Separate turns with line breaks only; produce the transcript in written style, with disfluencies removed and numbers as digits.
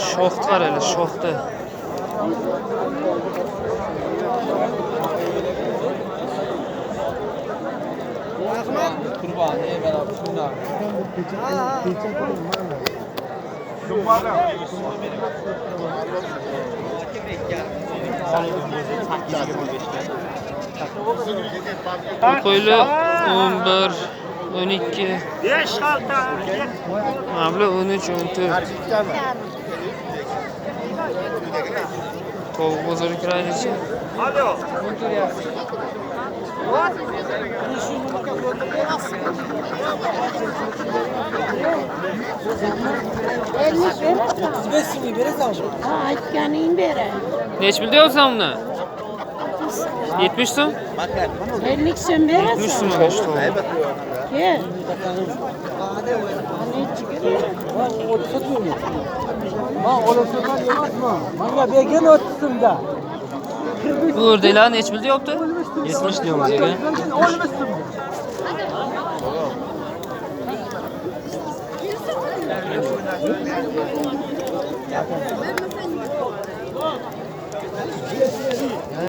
Shoxni qaranglar, shoxni. Bu qo'ylar 11, 12, mana bular 13, 14. Tovuq bozoriga kiraylikchi.
Aytganing beray.
Nechi pul deyapsan uni? 70 so'm?
50 so'm
70
berasan.
so'm ekan shu tovuq.
Kel.
Bu o'rdaklar nechi pul deyapti?
70 deyapmiz aka.